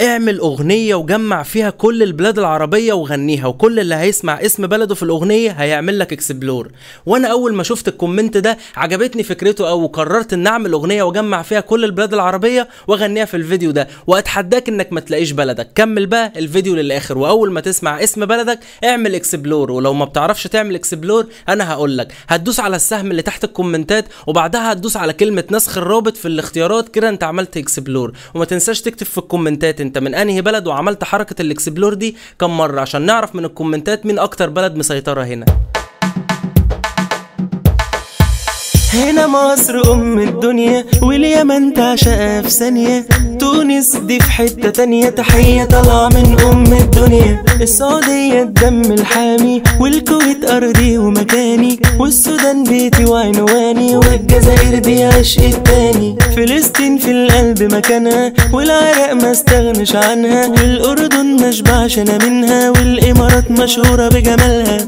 اعمل اغنية وجمع فيها كل البلاد العربية وغنيها، وكل اللي هيسمع اسم بلده في الاغنية هيعمل لك explore. وانا اول ما شفت ال comment ده عجبتني فكرته او قررت ان اعمل اغنية واجمع فيها كل البلاد العربية واغنيها في الفيديو ده، واتحداك انك ما تلاقيش بلدك. كمل بقى الفيديو للاخر، واول ما تسمع اسم بلدك اعمل explore. ولو ما بتعرفش تعمل explore انا هقول لك، هتدوس على السهم اللي تحت الكومنتات وبعدها هتدوس على كلمة نسخ الرابط في الاختيارات، كده انت عملت explore. وما تنساش تكتب في الكومنتات انت من انهي بلد وعملت حركة ال explore دي كم مرة، عشان نعرف من الكومنتات مين اكتر بلد مسيطرة هنا. هنا مصر ام الدنيا، واليمن تعشقها في ثانية، تونس دي في حتة تانية، تحية طالعة من ام الدنيا، السعودية الدم الحامي، والكويت ارضي ومكاني، والسودان بيتي وعنواني، والجزائر دي عشق التاني، فلسطين في القلب مكانها، والعراق ما استغنش عنها، والأردن ما اشبعش انا منها، والامارات مشهورة بجمالها،